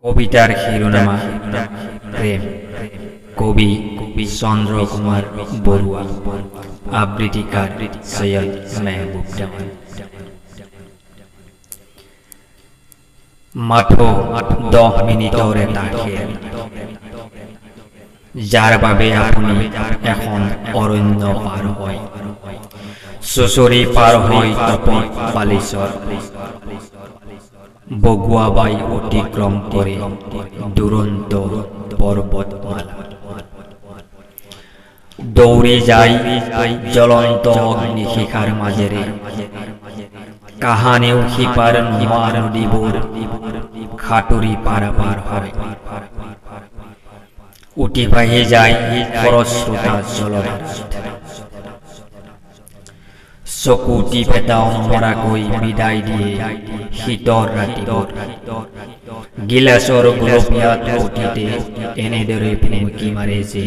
কবিতাৰ শিৰোনামা প্ৰেম। কবি চন্দ্ৰ কুমাৰ বৰুৱা। আবৃত্তিকাৰ সৈয়দ মেহবুব দেৱান। মাথো 10 মিনিটৰ এটা খেল, যাৰ বাবে আপুনি এখন অৰণ্য পাৰ হয়, চুঁচৰি পাৰ হৈ তপত বালিচৰ বগুৱাবাই অতিক্ৰম কৰে দুৰন্ত পৰ্বতমালা, দৌৰি যায় জ্বলন্ত অগ্নিশিখাৰ মাজেৰে, কাহানিও সিপাৰ নোহোৱা নদীবোৰ সাঁতুৰি পাৰাপাৰ হয়, উটি ভাহি যায় খৰস্ৰোতা জলধাৰাত। চকু টিপ এটাও নমৰাকৈ বিদায় দিয়ে শীতৰ ৰাতিবোৰ। গিলাচৰ গুলপীয়া অতীতে এনেদৰে ভুমুকি মাৰে যে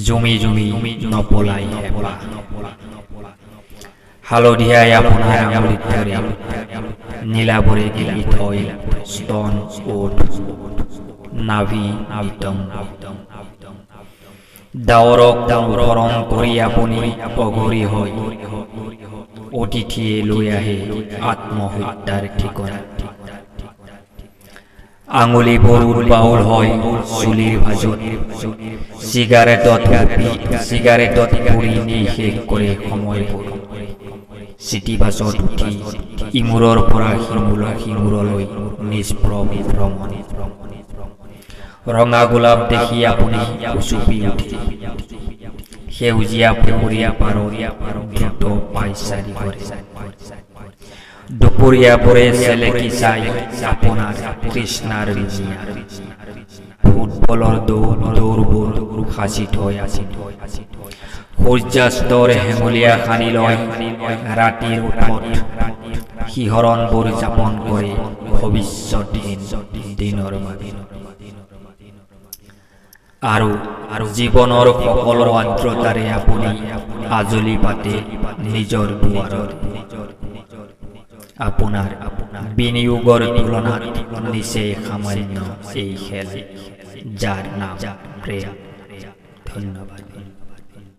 জুমি জুমি নপলায় হেঁপাহ। হালধীয়াই আপোনাৰ আঙুলিত ধৰে, নীলাবোৰে গিলি থয় স্তন, ওঁঠ, নাভি, নিতম্ব। ডাৱৰক অনুসৰণ কৰি আপুনি অঘৰী হৈ অতিথিয়ে লৈ আহে আত্মহত্যাৰ ঠিকনা। আঙুলিবোৰ উদ্বাউল হয় চুলিৰ ভাঁজত, চিগাৰেটত পুৰি নিঃশেষ কৰে সময়বোৰ। চিটিবাছত উঠি ইমূৰৰ পৰা সিমূৰলৈ নিষ্প্ৰভ ভ্ৰমণ। ৰঙা গোলাপ দেখি আপুনি উচুপি উঠে, সেউজীয়া পুখুৰীৰ পাৰত দ্ৰুত পায়চাৰি কৰে। দুপৰীয়াবোৰে চেলেকি চাই আপোনাৰ তৃষ্ণাৰ লুণীয়া। ফুটবলৰ দৌৰবোৰ সাঁচি থয় আপুনি। সূৰ্যাস্তৰ হেঙুলীয়া সানি লয় ৰাতিৰ ওঁঠত, শিহৰণবোৰ যাপন কৰে ভৱিষ্যতহীন দিনৰ বাবে। আৰু জীৱনৰ সকলো আৰ্দ্ৰতাৰে আপুনি আঁজলি পাতে নিজৰ দুৱাৰত। আপোনাৰ বিনিয়োগৰ তুলনাত নিচেই সামান্য এই খেল, যাৰ নাম প্ৰেম। ধন্যবাদ।